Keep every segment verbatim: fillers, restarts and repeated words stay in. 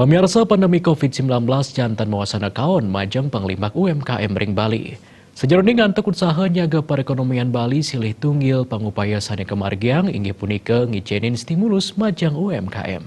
Pamiarsa, pandemi covid sembilan belas janten mawasana kaon majeng panglimbak U M K M ring Bali. Sajeroning antuk usaha nyaga perekonomian Bali, silih tunggil pangupaya sane kamargiang inggih punika ngicenin stimulus majeng U M K M.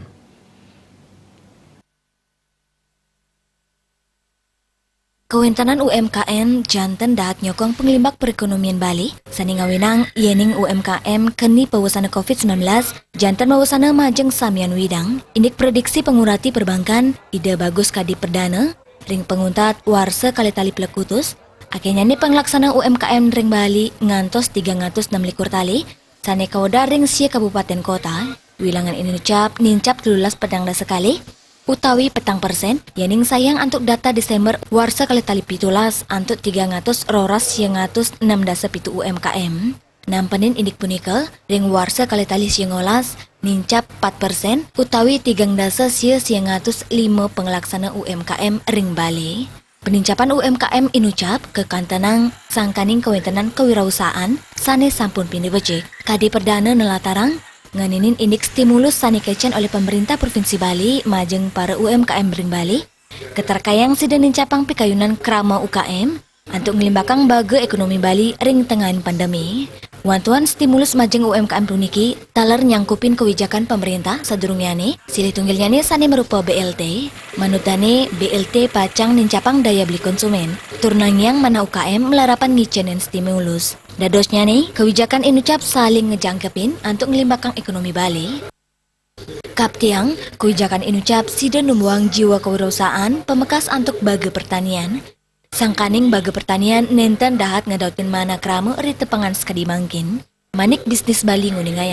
Kawentenan U M K M janten dahat nyokong panglimbak perekonomian Bali, sane ngawinang yening U M K M keni pawasana covid sembilan belas janten mawasana majeng samian widang, indik prediksi pangurati perbankan Ida Bagus Kadi Perdana, ring panguntat warsa kalih tali plekutus, akenyane panglaksana U M K M ring Bali ngantos tigang atus nem likur tali, sane kawedar ring sia kabupaten kota, wilangan inucap nincap telulas petang dasa kalih, utawi petang persen, yening sayang antuk data Desember warsa kalih tali pitulas antuk tigang atus roras siang atus nem dasa pitu U M K M. Nampenin indik punika, ring warsa kalih tali siang olas, nincap pat persen, utawi tigang dasa sia siang atus lima panglaksana U M K M ring Bali. Penincapan U M K M inucap kakantenang sangkaning kawentenan kawirausahaan sane sampun pinih becik. Kadi Perdana nelatarang, ngeninin indik stimulus sane kecen olih pemerintah Provinsi Bali majeng para U M K M ring Bali, katerkayang sida nincapang pikayunan krama U K M antuk nglimbakang baga ekonomi Bali ring tengahin pandemi. Wantuan stimulus majeng U M K M puniki taler nyangkupin kawijakan pemerintah sadurungyane, silih tunggilnyane sane marupa B L T. Manut dane, B L T pacang nincapang daya beli konsumen, tur nangiang manah U K M malarapan ngicenin stimulus. Dadosnyane, kawijakan inucap saling ngejangkepin antuk nglimbakang ekonomi Bali. Kaptiang, kawijakan inucap sida numbuhang jiwa kawirausahaan pamekas antuk baga pertanian. Sangkaning baga pertanian nenten dahat ngadautin manah krama ri tepengan sakadi mangkin, manit bisnis Bali nguningayang.